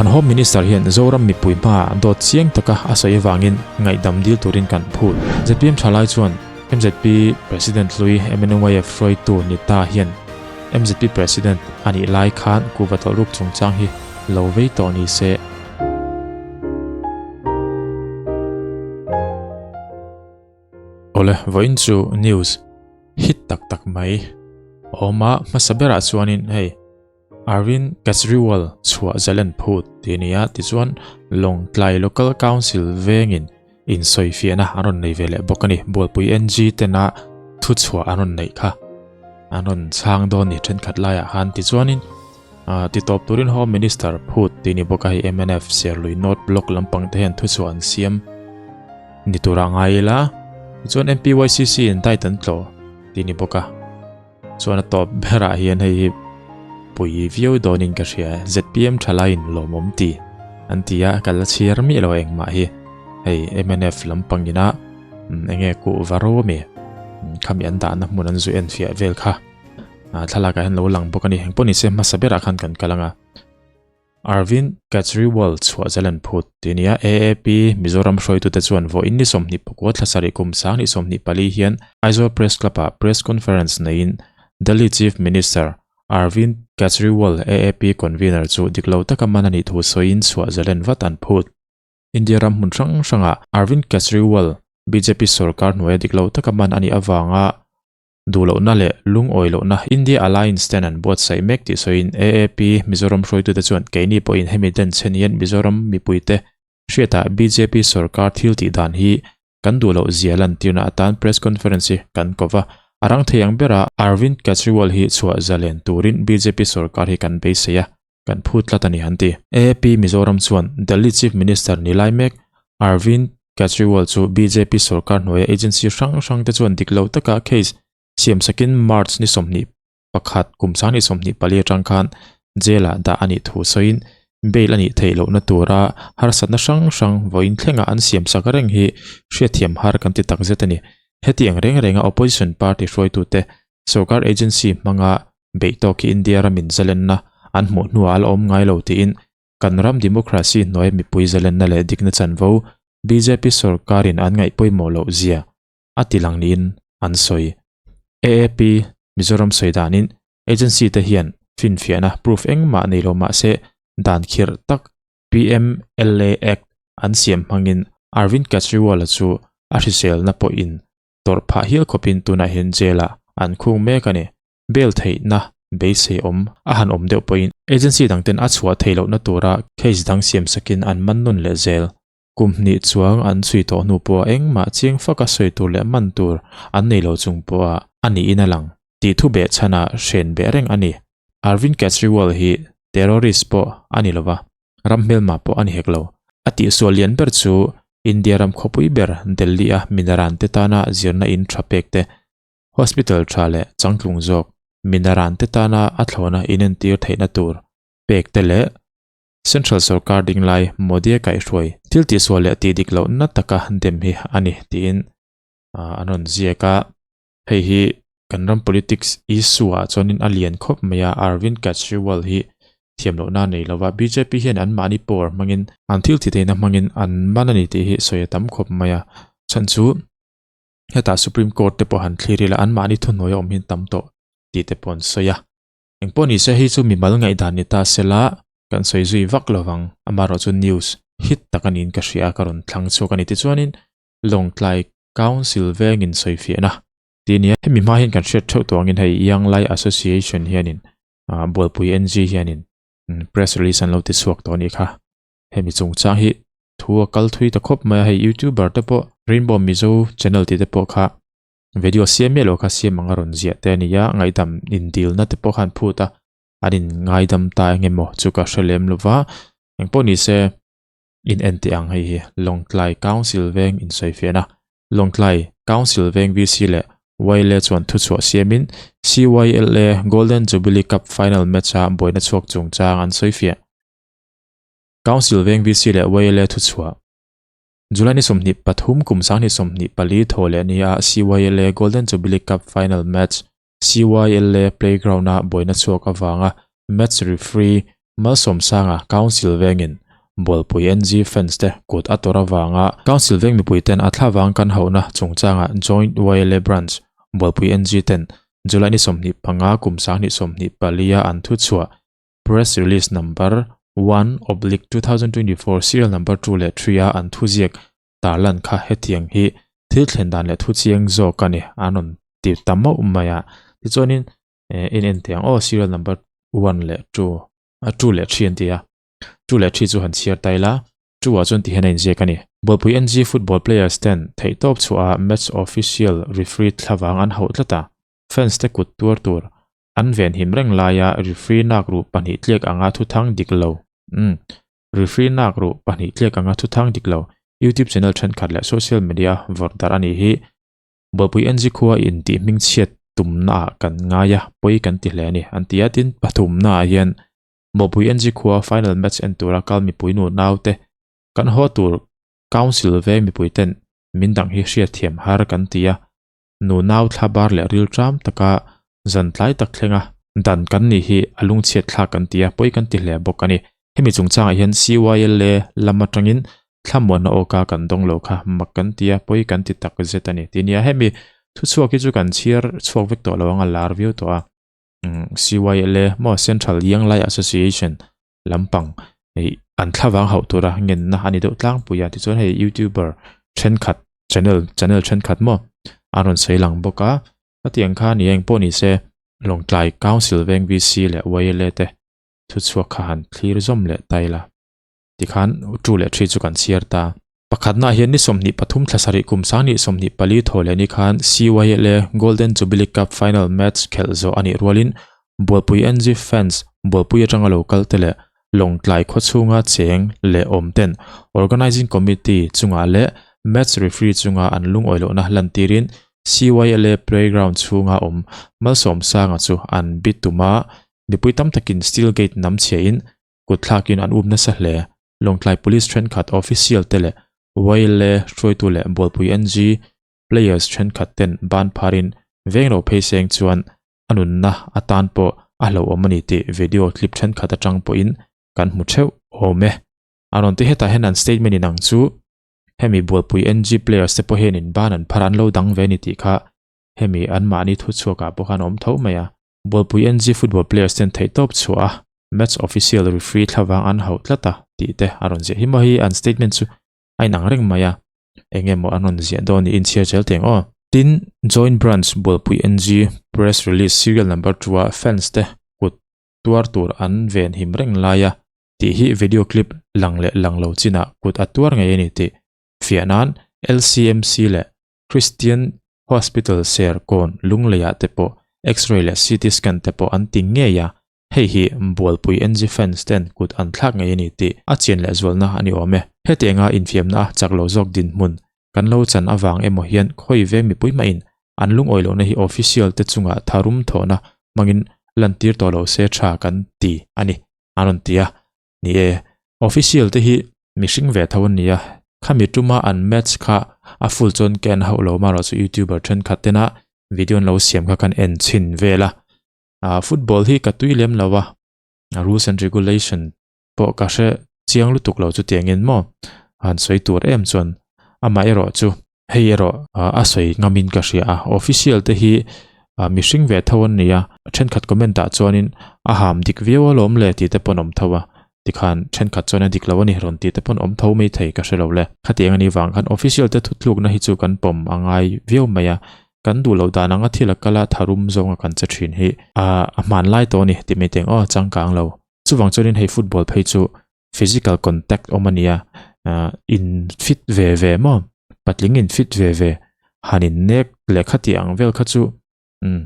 Kan Home Minister hian Zoram mipui hmaah dawt chiang taka a sawi avangin ngaihdam dil turin kan phut. Zpm thalai chuan mzp President hlui MNYF hruaitu ni ta hian mzp President a nih lai khan kuhva tawlhruk chungchang hi lo vei tawh ni se. Awle, vawiin chu news hit tak tak mai a awm a, hmasa berah chuanin hei Arvind Kejriwal chhuah zalen phut tih a ni a, tichuan Lawngtlai Local Council vengin insawifiahna an rawn nei ve leh bawk a ni. Bualpui NG tena thuchhuah an rawn neih kha an rawn chhang dawn ni thenkhat laiah khan. Tichuanin titawp turin Home Minister phut tih a ni bawk a, hei mnf Serlui North Block lampang te hian thuchhuah an siam ni turah ngai ila. Tichuan MPYCC in diet an tlawh tih a ni bawk a. Chuan a tawp berah hian hei hi pui viau dawnin ka hria ZPM thalaiin lawmawm ti an ti a ka la chhiar miah lo engmah hi hei mnf lampang ina enge kuhva ro ami khami an dahna hmun an zu en fiah vel kha thlalak ah hian lo lang bawk a ni engpawh nise hmasa berah khan kan kal ang a. Arvind Kejriwal chhuah zel an phut tih a ni a, AAP Mizoram hruaitute chuan vawiin ni 24 thla sarih kum 2024 hian Aizawl Press Club-ah Press Conference neiin Delhi Chief Minister Arvind Kejriwal AAP Convener chu dik lo taka man a nih thu sawiin chhuah zalen vat an phut. India ram hmun hrang hrangah Arvind Kejriwal bjp sorkar hnuaia dik lo taka man a nih avanga Duh lohna leh lungawi lohna India Alliance ten an buatsaih mek tih sawiin AAP Mizoram hruaitute chuan keini pawhin hemi den chhen hian Mizoram mipuite hriatah bjp sorkar thil tih dan hi kan duh loh zia lantirna atan press conference hi kan ko va. A rang thei ang bera Arvind Kejriwal hi chhuah zalen turin bjp sorkar hi kan beisei a, kan phut tlat a ni an ti. AAP Mizoram chuan Delhi Chief Minister ni lai mek Arvind Kejriwal chu bjp sorkar hnuaia agency hrang hrang te chuan dik lo taka case siam sakin March ni 21 kum 2024 atang khan jail ah dah a nih thu sawiin bail a nih theih lohna tura harsatna hrang hrang vawiin thlenga an siam sak reng hi hriatthiam har kan ti takzet a ni. Hetiang reng renga opposition party hruaitute sorkar agency hmanga beih tawk hi India ramin zalenna an hmuh hnuah a la awm ngai lo tiin kan ram democracy hnuaia mipui zalenna leh dikna chanvo bjp sorkarin an ngaih pawimawh loh zia a ti lang niin an sawi. AAP Mizoram sawi danin agency te hian finfiahna proof engmah nei lo mahse dan khirh tak PMLA Act an siam hmangin Arvind Kejriwal-a chu a hriselna pawhin tawrh phah hial khawpin tunah hian jail-ah an khung mek a ni. Bail theihna beisei awm a han awm deuh pawhin agency dangten a chhuah theih lohna tura case dang siam sakin an man nawn leh zel. Kum hnih chuang an chhui tawh hnu pawha engmah chiang faka sawi tur leh man tur an nei lo chung pawha a niin a lang tih thu beh chhanah hren beh reng a ni. Arvind Kejriwal hi terrorist pawh a ni lova. Ram hmelma pawh a ni hek lo. A tihsual lian ber chu India ram khawpui ber Delhi-a minaran te tana zirna in tha pek te, hospital tha leh changtlung zawk minaran te tana a thlawna inentir theihna tur pek te leh Central sorkar dinglai Modi-a kaihhruai thil tihsual leh tih dik lohna taka dem hi a ni tiin an rawn ziak a. Hei hi kan ram politics issue ah chuanin a lian khawp mai a, Arvind Kejriwal hi thiam lohna a nei lova, bjp hian an mahni power hmangin, an thil ti theihna hmangin an man a ni tih hi sawi a tam khawp mai a, chhan chu hetah Supreme Court te pawh han thlir ila an mahni thuhnuai a awm hi an tam tawh tih te pawh an sawi a. Engpawh ni se hei chu mimal ngaihdan ni ta sela kan sawi zui vak lovang, amaherawhchu news hit tak a niin ka hria a, ka rawn thlang chhuak a ni. Tichuanin Lawngtlai Council vengin sawifiahna tih a ni a. Hemi hma hian kan hriat theuh tawh angin hei Young Lai Association hianin Bualpui NG hianin press release an lo ti chhuak tawh a nih kha. Hemi chungchang hi thu a kal thui ta khawp mai a, hei YouTuber te pawh Rainbow Mizo channel tih te pawh kha video siam miah lo kha siam ang a rawn ziah te a ni a, ngaihdam indilna te pawh kha an phut a, an in ngaidam ta eng emaw chu ka hre lem lo va, engpawh ni se. In en teh ang hei hi Lawngtlai Council veng insawifiahna Lawngtlai Council veng VC leh YLA chuan thuchhuah siamin CYLA Golden Jubilee Cup final match-a buaina chhuak chungchang an sawifiah. Council veng VC leh YLA thuchhuah July ni 23 kum 2024 thaw leh nia CYLA Golden Jubilee Cup final match CYLA playground-a buaina chhuak avanga match referee. Malsawmsanga Council vengin Bualpui NG fans te kut a tawrh avanga Council veng mipui ten a thlavang kan hauhna chungchanga Joint YLA Branch Bualpui NG ten July ni 25 kum 2024 a an thuchhuah Press Release Number 1/2024 Serial Number 2 leh 3 a an thuziak tarlan kha hetiang hi thil thlen dan leh thu chiang zawk a ni an rawn ti ta mauh mai a. Tichuanin in en teh ang aw serial number 1 leh 2 a 2 leh 3 an ti a 2 leh 3 chu han chhiar ta ila 2 ah chuan ti hian a inziak a ni. Bualpui NG football players ten theihtawp chhuah a match official referee thlavang an hauh tlat a, fans te kut tuar tur an venhim reng laia referee nak ruh pahnih tliak anga thuthang dik lo umm referee nak ruh pahnih tliak anga thuthang dik lo YouTube channel thenkhat leh social media vawrh darh a nih hi. Bualpui NG khua in tih hming chhiat tumna ah kan ngai a, pawi kan ti hle a ni an ti a, tin pathumna ah hian Bualpui NG khua final match en tura kal mipui nu nau te kan haw tur Council veng mipui ten min dang hi hriat thiam har kan ti a, nu nau thla bar leh ril ṭam taka zan tlai tak thlenga dan kan nih hi a lungchhiat thlak kan ti a, pawi kan ti hle bawk a ni. Hemi chungchangah hian CYLA lam atangin thlamuanna awka kan dawng lo kha mak kan ti a, pawi kan ti tak zet a ni. Ti nia, hemi thuchhuak hi chu kan chhiar chhuak vek tawh lo ang a lar viau tawh a. CYLA maw Central Young Lai Association lampang hei an thlavang hauh tura ngenna a ni deuh tlangpui a. Tichuan hei YouTuber thenkhat channel channel thenkhat maw an rawn sawi lang bawk a. Hetiang kha ni eng pawh ni se Lawngtlai Council veng VC leh YLA te thuchhuak kha han thlir zawm leh ta ila. Tikhan 2 leh 3 chu kan chhiar ta. Pakhatnaah hian ni 23 thla sarih kum 2024 thaw leh ni khan CYLA Golden Jubilee Cup final match khelh zawh a nih rualin Bualpui NG fans Bualpui atanga lo kal te leh Lawngtlai khawchhunga cheng leh awm ten Organising Committee chungah leh match referee chunga an lungawi lohna lantirin CYLA playground chhunga awm Malsawmsanga chu an bi tum a, Mipui tam takin steel gate nam chhiahin kut thlakin an up nasa hle. Lawngtlai Police thenkhat official te leh YLA hruaitu leh Bualpui NG players thenkhat ten ban pharin veng lo phei seng chuan a nunna atan pawh a hlauhawm a ni tih video clip thenkhat atang pawhin kan hmu theuh awm e. A rawn ti hetah hian an statement in ang chu hemi Bualpui NG players te pawh hianin ban an phar an lo dang ve a ni tih kha hemi anmahni thuchhuakah pawh khan a awm tho mai a. Bualpui NG football players ten theihtawp chhuah a, match official referee thlavang an hauh tlat a tih te a rawn ziah hi maw hi an statement chu a inang reng mai a, eng emaw an rawn ziah dawn niin chhiar zel teng aw. Tin, Joint Branch Bualpui NG press release serial number 2 a fans te kut tuar tur an ven him reng lai a tih hi video clip lang leh lang lo chinah kut a tuar ngei a ni tih fiah nan LCMC leh Christian Hospital Serkawn Lungleiah te pawh X-ray leh CT scan te pawh an ti ngei a, hei hi Bualpui NG fans ten kut an thlak ngei a ni tih a chian leh zualna a ni awm e. Hetianga infiamna a chak lo zawk dinhmun kan lo chan avang emaw hian khawi veng mipui hmain an lungawi lohna hi official te chungah tharum thawhna hmangin lantir tawh lo se tha kan ti a ni, an rawn ti a. Ni e, official te hi mihring ve tho an ni a, khami tuma an match kha a full chuan ka en hauh lo marawh chu youtuber thenkhat tena video an lo siam kha kan en chhin vel a, ah football hi ka tui lem lo a, rules and regulation pawh ka hre chiang lutuk lo chutiangin maw han sawi tur em chuan amaherawh chu Hei erawh a sawi ngamin ka hria a, official te hi mihring ve tho an ni a, thenkhat comment ah chuanin a ham dik viau alawm le tih te pawn awm tho a, tikhan thenkhat chuan a dik lo a ni rawn tih te pawn awm tho mai thei ka hre lo le. Khatiang a nih vang khan official te thutlukna hi chu kan pawm a ngai viau mai a, kan duh loh dan anga thil a kal a tharum zawnga kan che thin hi a hmanlai tawh a ni tih mai teng aw changkang lo. Chuvang chuanin hei football phei chu physical contact awm a nia in fit ve ve maw patling in fit ve ve han in nek leh kha tih ang vel kha chu um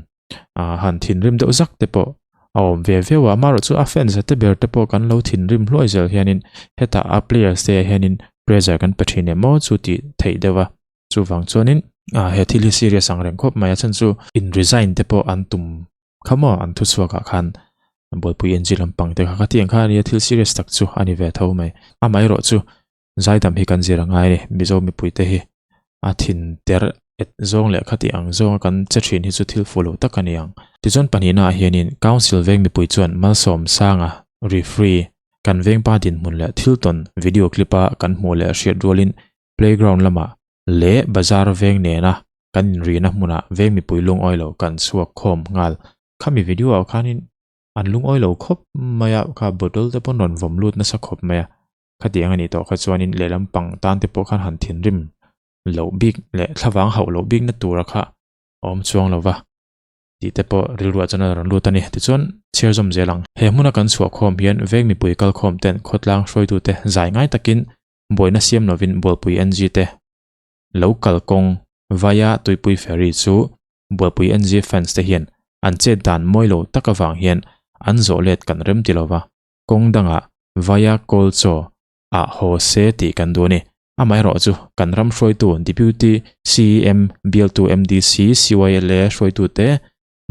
han thinrim deuh zak te pawh a awm ve viau a amaherawh chu a fans te ber te pawh kan lo thinrim hluai zel hianin hetah a players te ah hianin pressure kan pe thin em maw chu tih theih deuh a chuvang chuanin he thil hi serious ang reng khawp mai a chhan chu in resign te pawh an tum Kha maw an thuchhuak ah khan Bualpui NG lampang te kha ka ti ang kha ania thil serious tak chu a ni ve tho mai. Amaherawh chu zaidam hi kan zir a ngai a ni, Mizo mipui te hi a thin ter et zawng leh kha tih ang zawnga kan che thin hi chu thil fuh lo tak a ni ang. Tichuan pahnihna ah hianin Council veng mipui chuan Malsawmsanga. Referee, kan vengpa dinhmun leh thil tawn video clip a kan hmuh leh hriat rualin playground lamah leh bazar veng nena kan inrihna hmunah veng mipui lungawi lo kan chhuak khawm nghal. Khami video ah khanin an lungawi lo khawp mai a, kha bottle te pawn rawn vawm lut nasa khawp mai a. Khatiang a nih tawh kha chuanin lehlam pang tan te pawh khan han thinrim loh bik leh thlavang hauh loh bikna tura kha a awm chuang lo va. Tih te pawh rilruah chuan a rawn lut a ni. Tichuan, chhiar zawm zel ang. He hmuna kan chhuah khawm hian veng mipui kalkhawm ten khawtlang hruaitute zai ngai takin buaina siam lovin Bualpui NG te lo kal kawng vaia Tuipui Ferry chu Bualpui NG fans te hian an chet dan mawi lo tak avang hian an zawh let kan rem ti lova, kawng dangah vaia kawl chaw ah haw se tih kan duh a ni. Amaherawhchu kan ram hruaitu Deputy CEM, Bialtu MDC, CYLA hruaitute,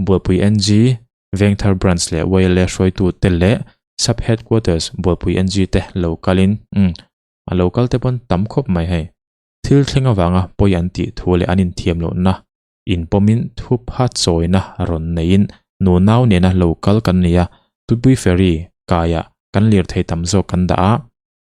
Bualpui NG, Vengthar Branch leh YLA hruaitute leh Sub Headquarters Bualpui NG te lo kalin, umm, a lo kal te pawn tam khawp mai hei. Thil thleng avanga pawi an tih thu leh an inthiam lohna inpawmin thupha chawina rawn neiin nunau nena lo kal kan ni a, Tuipui Ferry kaiah kan lirthei tam zawk kan dah a,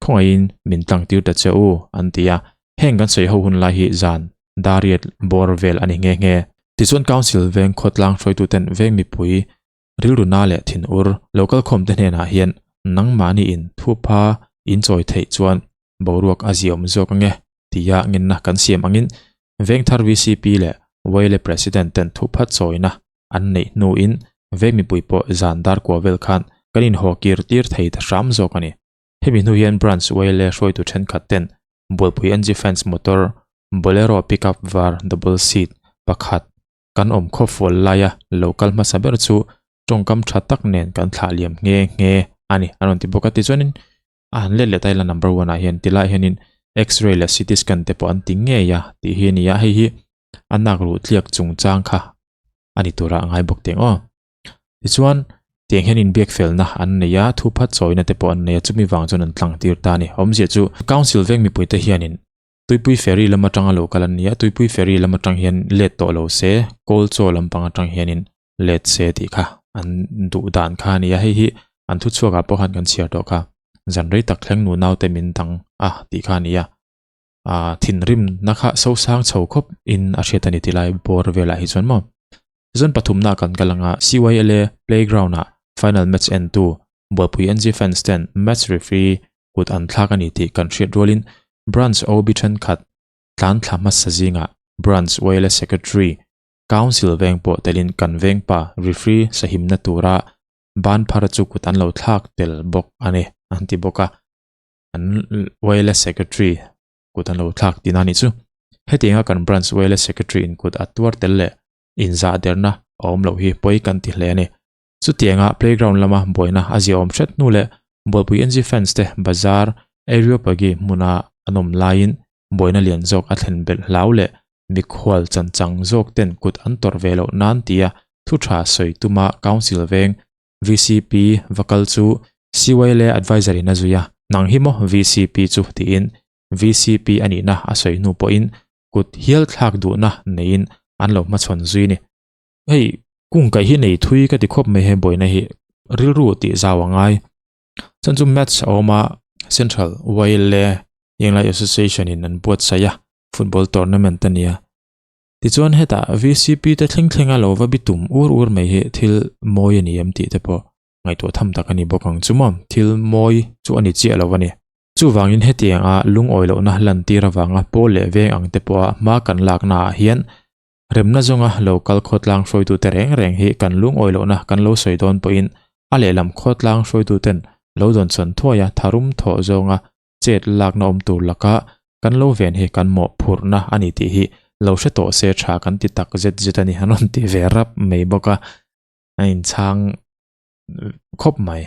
khawngaihin min tlangtir ta che u, an ti a. Heng kan sawi ho hun lai hi zan dariat bawr vel a ni nghe nghe. Tichuan Council veng khawtlang hruaituten veng mipui rilru na leh thinur lo kalkhawmte hnenah hian nangmahni in thupha in chawi theih chuan boruak a ziaawm zawk ange tia ngenna kan siam angin Vengthar VCP leh Wale President ten thupha chawina an neih hnuin veng mipui pawh zan dar kua vel khan kan inhaw kir tir thei ta hram zawk a ni. Hemi hnu hian Branch Wale hruaitu thenkhat ten Bualpui NG Fans motor Bolero pickup var double seat pakhat kan awm khaw fual laia lo kal hmasa ber chu tawngkam tha tak nen kan thlah liam nghe nghe a ni a rawn ti bawk a. Tichuanin a han let leh ta ila number one ah hian tilai hianin x-ray leh ct scan te pawh an ti ngei a tih hi a ni a, hei hi a nak ruh tliak chungchang kha a ni tura a ngai bawk teng aw. Tichuan tiang hian inbiak felna an nei a, thu phat chawina te pawh an nei a, chumi vang chuan an tlang tir ta a ni. Awmzia chu council veng mipuite hianin Tuipui ferry lam atanga lo kal an ni a, Tuipui ferry lam atang hian let tawh lo se, kawl chaw lampang atang hianin let se tih kha an duh dan kha a ni a, hei hi an thu chhuak ah pawh khan kan chhiar tawh kha, zan rei tak thleng nu naute min dang a tih kha a ni a, ah thinrim na kha sosang chho khawp in a hriat a ni tilai bawr velah hi chuan maw. Tichuan pathumna ah kan kal ang a, CYLA playground ah final match en tu Bualpui NG fans ten match referee kut an thlak a ni tih kan hriat rualin Branch OB thenkhat tlan thla hmasa zingah Branch YLA Secretary, Council veng pawh telin kan vengpa referee sahimna tura ban phar chu kut an lo thlak tel bawk a ni an ti bawk a, an YLA Secretary kut an lo thlak tihna a nih chu. Hetianga kan Branch YLA Secretary in kut a tuar tel leh inzah derna a awm loh hi pawi kan ti hle a ni. Chutianga playground lama buaina a ziaawm hret hnu leh Bualpui NG fans te bazar Areopagi hmuna an awm laiin buaina lian zawk a thlen belh hlau leh mikhual chanchang zawk ten kut an tawrh ve loh nan tia thu tha sawi tuma Council veng VCP va kal chu CYLA adviser in a zui a, nang hi maw VCP chu tiin VCP a nihna a sawi hnu pawhin kut hial thlak duhna neiin an lo hmachhawn zui ni. Hei kung kaih hi nei thui ka ti khawp mai he buaina hi rilru tih zau a ngai. Chuan chu match a awm a Central YLA Yenglai Association in an buatsaih a football tournament a nia. Tichuan hetah VCP te thleng thleng a lo va bi tum ur ur mai hi thil mawi a ni em tih te pawh ngaihtuah tham tak a ni bawk ang chu maw thil mawi chu a ni chiah lo a ni. Chuvangin hetianga lungawi lohna lantir avanga pawl leh veng ang te pawha hma kan laknaah hian Remna zawnga lo kal khawtlang hruaitute reng reng hi kan lungawi lohna kan lo sawi dawn pawhin a lehlam khawtlang hruaituten lo dawnchhawn thuaia tharum thawh zawnga chet lakna awm tur laka kan lo ven hi kan mawhphurhna a ni tih hi lo hre tawh se tha kan ti tak zet zet a ni an rawn ti ve rap mai bawk a, a inchhang khawp mai.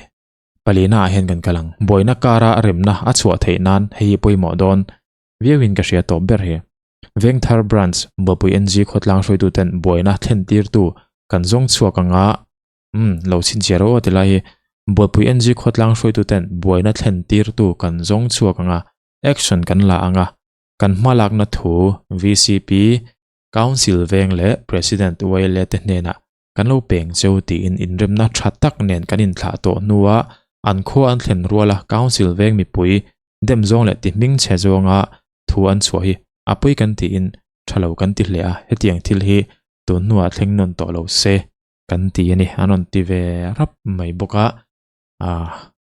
Palina ah hian kan kal ang. Buaina kara remna a chhuah theih nan hei hi pawimawh dawn viauin ka hria tawp ber hi. Vengthar Branch Buapui NG khawtlang hruaituten buaina thlentirtu kan zawng chhuak anga umm lo chhinchhiar aw ti lai hi Buapui NG khawtlang hruaituten buaina thlentirtu kan zawng chhuak anga action kan la anga kan hmalakna thu VCP Council veng leh President YLA te hnenah kan lo peng cheu tiin inremna tha tak nen kan inthlah tawh hnua. An khua an thlen ruala Council veng mipui dem zawng leh ti hming chhe zawnga thu an chhuah hi a pui kan tiin tha lo kan ti hle a, hetiang thil hi tun hnuah thleng nawn tawh lo se kan ti a ni, an rawn ti ve rap mai bawk a.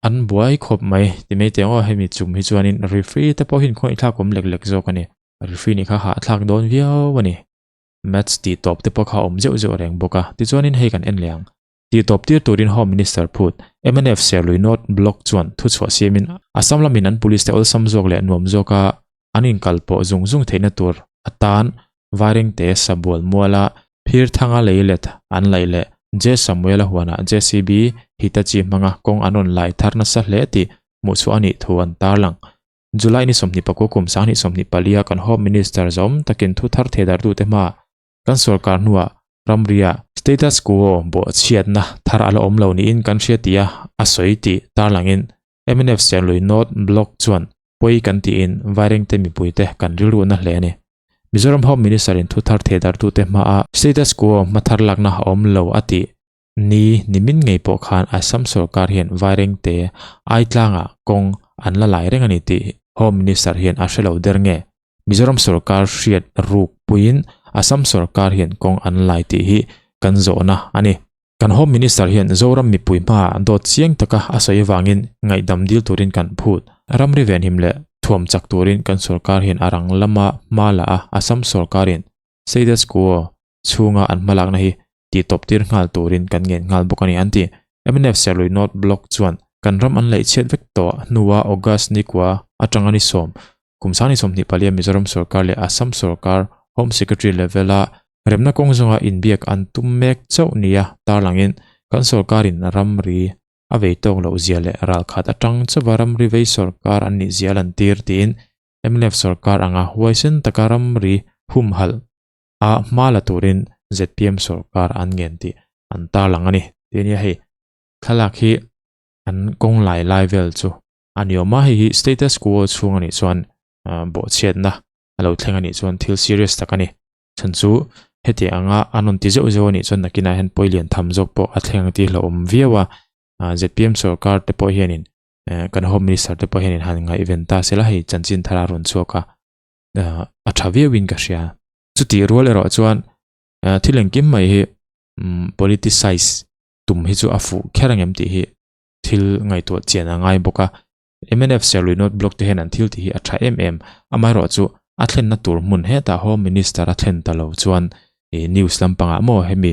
An buai khawp mai ti mai teh ang aw, hemi chum hi chuanin referee te pawh hi inkhawngaihthlak awm lek lek zawk a ni. Referee nih kha hahthlak dawn viau a ni. Match tih tawp te pawh kha a awm zeuh zeuh reng bawk a, tichuanin hei kan en leh ang. Tih tawp tir turin Home Minister phut mnf Serlui North Block chuan thuchhuah siamin Assam lamin an police te awlsam zawk leh nuam zawka an inkal pawh zung zung theihna tur atan Vairengte Sabual muala Phirthanga leilet an laih leh J Samuela huanah JCB Hitachi hmanga kawng an rawn lai thar nasa hle tih hmuhchhuah a nih thu an tarlang. July ni 24 kum 2024 a kan Home Minister zawm takin thu thar theidartute hmaah kan sorkar hnuah ramria status quo bawhchhiatna thar a la awm lo niin kan hria tih a a sawi tih tarlangin mnf Serlui North Block chuan pawi kan tiin Vairengte mipuite kan rilruhna hle a ni. Mizoram Home Minister in thu thar thehdarhtute hmaa status quo hma thar lakna a awm lo a tih ni nimin ngei pawh khan Assam sorkar hian Vairengte Aitlangah kawng an la lai reng a ni tih Home Minister hian a hre lo der nge? Mizoram sorkar hriat ruk puiin Assam sorkar hian kawng an lai tih hi kan zawhna a ni. Kan Home Minister hian Zoram mipui hmaah dawt chiang taka a sawi avangin ngaihdam dil turin kan phut. Ramri venhim leh thuam chak turin kan sorkar hian a rang lama hma la a, Assam sorkarin Status Quo chhunga an hmalakna hi tihtawp tir nghal turin kan ngen nghal bawk a ni an ti. Mnf Serlui North Block chuan kan ram an laih chhiat vek tawh hnua August nikua atanga ni sawm kum 2024 Mizoram sorkar leh Assam sorkar Home Secretary level-a remna kawng zawnga inbiak an tum mek chauh nia tarlangin kan sorkarin ramri a vei tawk loh zia leh ralkhat atang chauha ramri vei sorkar an nih zia a lantir tiin mnf sorkar anga huaisen taka ramri humhalh a hma la turin zpm sorkar an ngen tih an tarlang a ni. Ti ania hei thlalak hi an kawng lai lai vel chu a ni awm a, hei hi status quo chhung a nih chuan bawhchhiatna a lo thleng a nih chuan thil serious tak a ni. Chhan chu heti anga an rawn ti zeuh zeuh a nih chuan nakinah hian pawi lian tham zawk pawh a thleng ang tih hlauhawm viau a, zpm sorkar te pawh hianin kan home minister te pawh hianin han ngaihven ta sela hei chanchin thar a rawn chhuak a. a tha viauin ka hria. Chutih rual erawh chuan thil engkim mai hi politicize tum hi chu a fuh kher ang em tih hi thil ngaihtuah chian a ngai bawk a. Mnf Serlui North Block te hian an thil tih hi a tha em em. Amaherawh chu a thlenna tur hmun hetah Home Minister a thlen ta lo chuan news lampangah maw hemi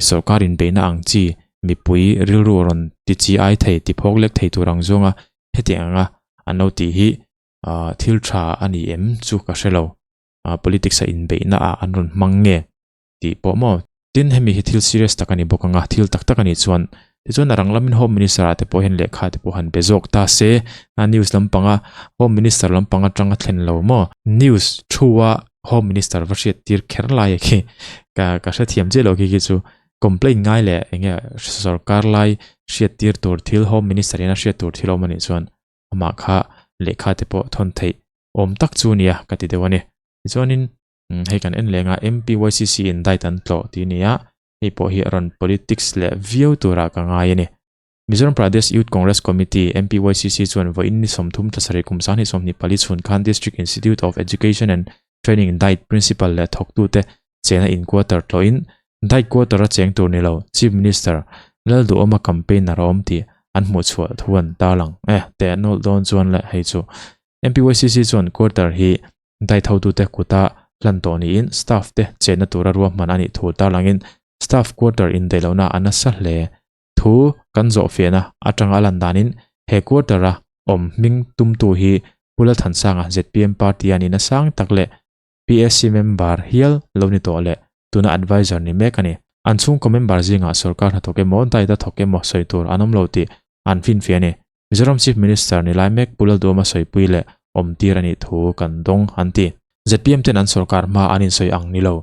sorkar inbeihna ang chi mipui rilru rawn ti chi ai thei ti phawk lek thei tur ang zawnga hetiang anga an lo tih hi ah thil tha a ni em chu ka hre lo ah politics a inbeihna ah an rawn hmang nge tih pawh maw tin hemi hi thil serious tak a ni bawk ang a thil tak tak a nih chuan tichuan a rang lamin home minister ah te pawh hian lehkha te pawh han be zawk ta se a news lampanga home minister lampang atanga thlen lo maw news thu a home minister va hriat tir kher lai a khi ka ka hrethiam chiah lo khi khi chu complaint ngai leh enge sorkar lai hriat tir tur thil home minister in a hriat tur thil awm a nih chuan amah kha lehkha te pawh thawn theih awm tak chu nia ka ti deuh a ni. Tichuanin hei kan en leng a MPYCC in diet an tlawh tih a ni a, hei pawh hi a rawn politics leh viau turah ka ngai a ni. Mizoram Pradesh Youth Congress Committee, MPYCC, chuan vawiin ni 30 tlasarih kum 2024 chhun khan District Institute of Education and Training diet Principal leh thawktute chena in quarter tlawhin diet quarter a cheng tur ni lo Chief Minister Lalduhawma campaigner a awm tih an hmuh chhuah thu an tarlang e teh nawlh dawn chuan le hei chu MPYCC chuan quarter hi diet hotute kuta hlan tawh niin staff te chenna tura ruahman a nih thu tarlangin staff quarter indaih lohna a nasa hle thu kan zawhfiahna atanga a lan danin he quarter a awm hming tumtu hi Pu Lalthansanga zpm party a nihna sang tak leh PSC member hial lo ni tawh leh tuna advisor ni mek a ni. An chhungkaw member zingah sorkar hnathawk emaw, diet a thawk emaw sawi tur an awm lo tih an finfiah a ni. Mizoram Chief Minister ni lai mek Pu Lalduhawma sawipui leh awmtir a nih thu kan dawng an ti. Zpm ten an sorkar hma an insawi ang ni lo,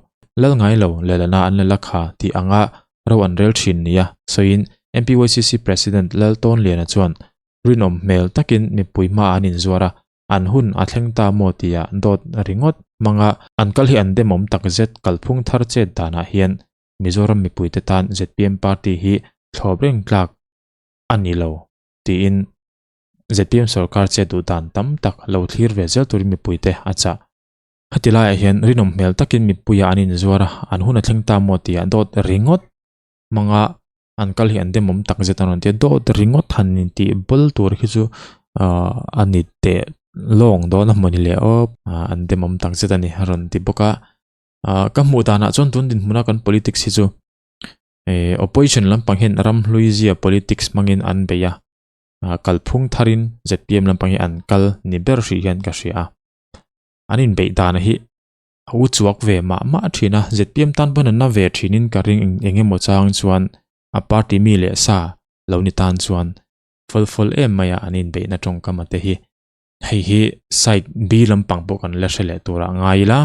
lal ngai lo leh lana an la la kha tih anga ro an rel thin nia sawiin MPYCC President Laltawnliana chuan rinawm hmel takin mipui hma an inzuar a, An hun a thleng ta maw tia dawt ringawt hmanga an kal hi an demawm takzet kalphung thar chet danah hian Mizoram mipuite tan zpm party hi thlawp reng tlak a ni lo tiin zpm sorkar chet duh dan tam tak lo thlir ve zel turin mipuite a chah. Heti laiah hian rinawm hmel takin mipuia an inzuar a, an hun a thleng ta maw tih ah dawt ringawt hmanga an kal hi an demawm tak zet an rawn ti a, dawt ringawt han intih bawl tur khi chu ahh a ni teh lawng dawn a mawni le aw an demawm tak zet a ni a rawn ti bawk a. Ahh ka hmuh danah chuan tun dinhmuna kan politics hi chu eh opposition lampang hian ramhlui zia politics hmangin an bei a, ah kalphung tharin zpm lampang hi an kal ni ber hrih hian ka hria a. An inbeih dan hi a u chuak ve mah mah thin a, zpm tan pawn an na ve thinin ka ring eng emaw chang chuan a party mi leh sa lo ni tan chuan fawl fawl em mai a an inbeihna tawngkam a te hi. Hei hi side B lampang pawh kan la hre leh tur ah ngai ila,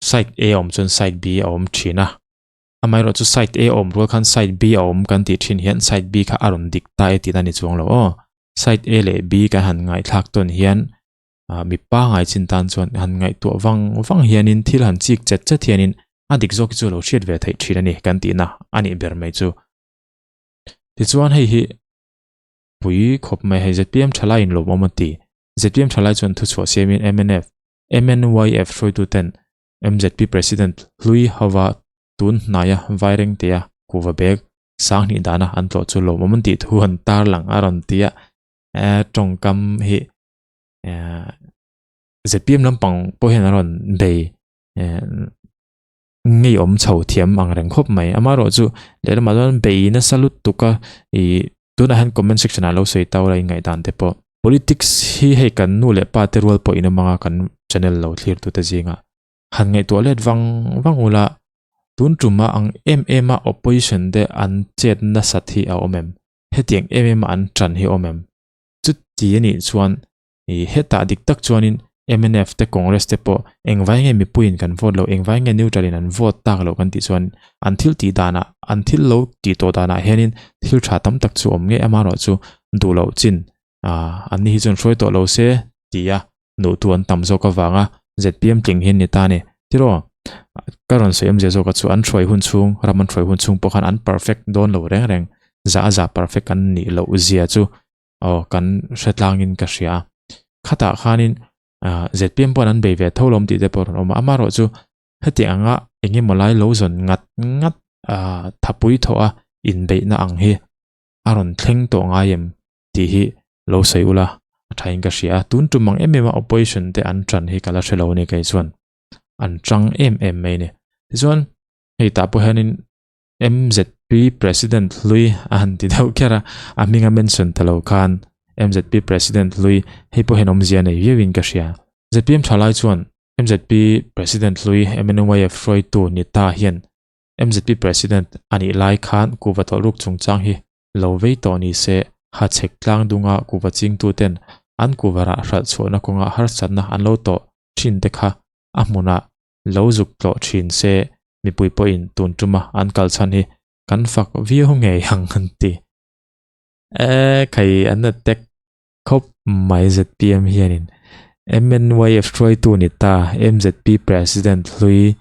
side A a awm chuan side B a awm thin a, amaherawh chu side A a awm rual khan side B a awm kan tih thin hian side B kha a rawn dik ta e tihna a ni chuang lo aw. Side A leh B kan han ngaihthlak tawn hian ah mi pangai chin tan chuan han ngaihtuah vang vang hianin thil han chik chet chet hianin a dik zawk hi chu lo hriat ve theih thin a ni kan tihna a nih ber mai chu. Tichuan hei hi pui khawp mai hei zpm thalai in lawmawm a ti. Zpm thalai chuan thuchhuah siamin mnf, MNYF hruaituten mzp President hlui hova tun hnaia Vairengtea kuhva bag sanghnih dana an tlawh chu lawmawm an tih thu an tarlang a rawn ti a, tawngkam hi zpm lampang pawh hian a rawn bei ngeiawm chho thiam ang reng khawp mai. Amaherawh chu lehlamah chuan bei nasa lutuk a ih tunah hian comment section ah lo sawi tau la inngaihdan te pawh. Politics hi hei kan nu leh pa te rual pawh in awm anga kan channel lo thlir tu te zingah han ngaihtuah let vang vang ula tun tuma ang em em a opposition te an chet nasat hi a awm em? Hetiang em em a an tan hi a awm em? Chuti a nih chuan ih hetah dik tak chuanin mnf te Congress te pawh engvai nge mipuiin kan vote loh engvai nge neutral in an vote tak loh kan tih chuan an thil tih danah an thil lo tih tawh danah hianin thil tha tam tak chu awm ngei amaherawh chu duh loh chin ah an ni hi chuan hruai tawh lo se tia nuhtu an tam zawk avanga zpm tling hi an ni ta a ni tiraw ka rawn sawi awmzia zawk a chu an hruai hun chhung ram an hruai hun chhung pawh khan an perfect dawn lo reng reng zah a zah perfect an nih loh zia chu aw kan hre tlangin ka hria a khatah khanin ah zpm pawh an bei ve tho lawm tih te pawh a rawn awm a amaherawh chu heti anga eng emaw lai lo zawn ngat ngat ah thapui thawh a inbeihna ang hi a rawn thleng tawh ngai em tih hi lo sawi ula a thain ka hria a tun tum ang em em a opposition te an tan hi ka la hre lo a ni kei chuan an tang em em mai a ni tichuan hei tah pawh hianin MZP President hlui a han ti deuh kher a, a hming a mention ta lo khan MZP President hlui hei pawh hian awmzia nei viau in ka hria. Zpm thalai chuan MZP President hlui MNYF hruaitu ni ta hian MZP President a nih lai khan kuhva tawlhruk chungchang hi lo vei tawh ni se hachhek tlang dunga kuhva chingtu ten an kuhva rah hralh chhuahna kawnga harsatna an lo tawh thin te kha a hmunah lo zuk tlawh thin se mipui pawhin tun tuma an kal chhan hi kan fak viau ngei ang an ti. E khai an attack khawp mai zpm hianin MNYF hruaitu ni ta MZP President hlui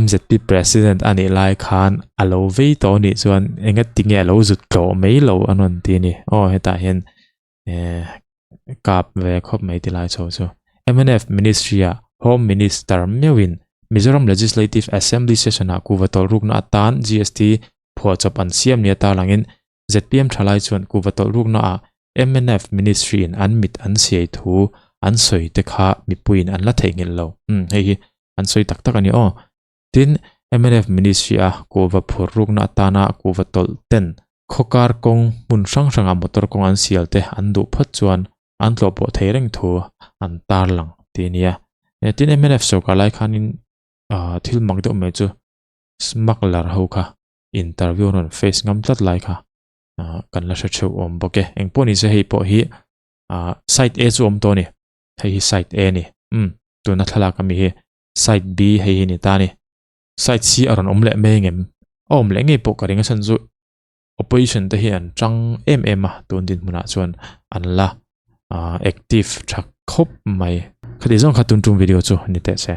MZP President a nih lai khan a lo vei tawh anih chuan engati nge a lo zut tlawh mai lo an rawn ti a ni. Aw hetah hian eh kap ve khawp mai ti lai chho chu. Mnf Ministry ah Home Minister meuhin Mizoram Legislative Assembly Session ah kuhva tawlh rukna atan GST phuahchawp an siam nia tarlangin zpm thalai chuan kuhva tawlh rukna ah mnf Ministry in an mit an siai thu an sawi te kha mipuiin an la theihnghilh lo. Umm hei hi an sawi tak tak a ni aw. Tin, mnf Ministry a kuhva phur rukna atana kuhva tawlh ten Khawkar kawng hmun hrang hrangah motor kawng an sial te an duh phawt chuan an tlawh pawh thei reng thu an tarlang tih a ni a. Tin, mnf sorkar lai khanin thil mak deuh mai chu smuggler ho kha interview an rawn face ngam tlat lai kha kan la hre theuh awm bawk e. Engpawh ni se hei pawh hi side A chu awm tawh a ni. Hei hi side A a ni. Umm tuna thlalak ami hi side B hei hi ni ta a ni. Side C a rawn awm leh mai engem? A awm leh ngei pawh ka ring a chhan chu opposition te hi an tang em em a tun dinhmunah chuan an la active tha khawp mai. Khati zawng kha tun tum video chu ni teh se.